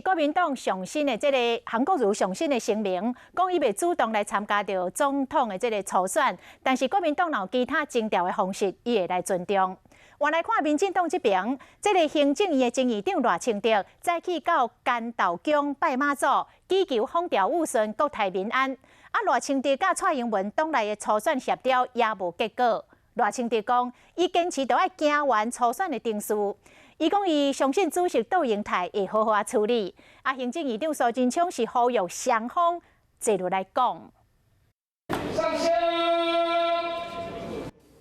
國民黨上新的這个韓國瑜上新的聲明，講伊袂主動來參加著總統的這个初選，但是國民黨若有其他徵調的方式，伊會來尊重。換來看民進黨這邊，這个行政院的前院長賴清德，早起到關渡宮拜媽祖，祈求風調雨順、國泰民安。啊，賴清德佮蔡英文黨內的初選協調也無結果。賴清德講，伊堅持著愛行完初選的程序。伊講伊相信主席杜英泰會好好仔處理。啊，行政院長蘇貞昌是呼籲雙方坐落來講。上香。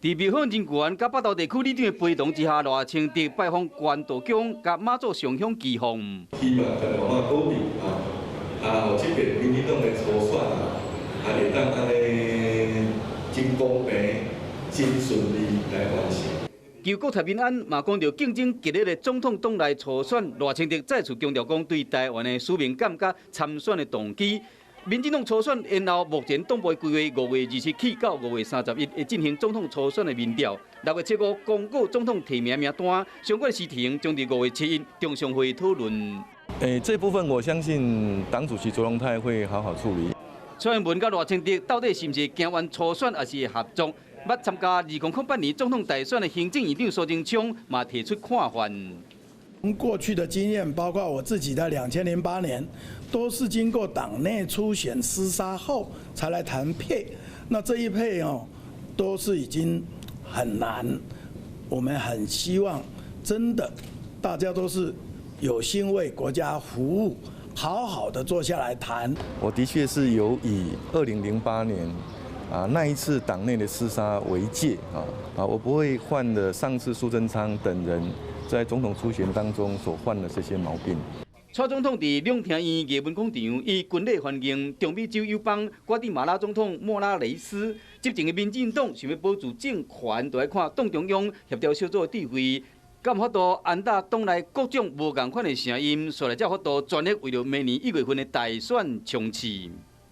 佇廟方人員佮北投地區里長的陪同之下，賴清德拜訪關渡宮，佮媽祖上香祈福。希望共大家鼓勵啊，啊，予這遍民進黨的初選啊，啊會當按呢真公平、真順利來完成。求國泰民安嘛，講著競爭激烈的總統黨內初選，賴清德再次強調講對台灣的使命感佮參選的動機。民進黨初選延後，目前黨部規劃5月27到5月31會進行總統初選的民調。6月7號公告總統提名名單，相關事情將佇5月7日中常會討論。欸，這部分我相信黨主席卓榮泰會好好處理。蔡英文佮賴清德到底是毋是行完初選，抑是合作？捌參加2008年總統大選的行政院長蘇貞昌嘛提出看法。從過去的經驗，包括我自己在2008年，都是經過黨內初選廝殺後才來談配。那這一配哦，都是已經很難。我們很希望，真的大家都是有心為國家服務，好好的坐下來談。我的確是有以2008年啊，那一次黨內的廝殺為戒啊啊，我不會犯了上次蘇貞昌等人在總統初選當中所犯的這些毛病。蔡總統佇兩廳院藝文廣場以軍禮歡迎中美洲友邦瓜地馬拉總統莫拉雷斯。執政的民進黨想欲保住政權，就愛看黨中央協調小組的智慧，敢有法度按捺黨內各種無仝款的聲音，煞來才有法度全力為著明年1月份的大選衝刺。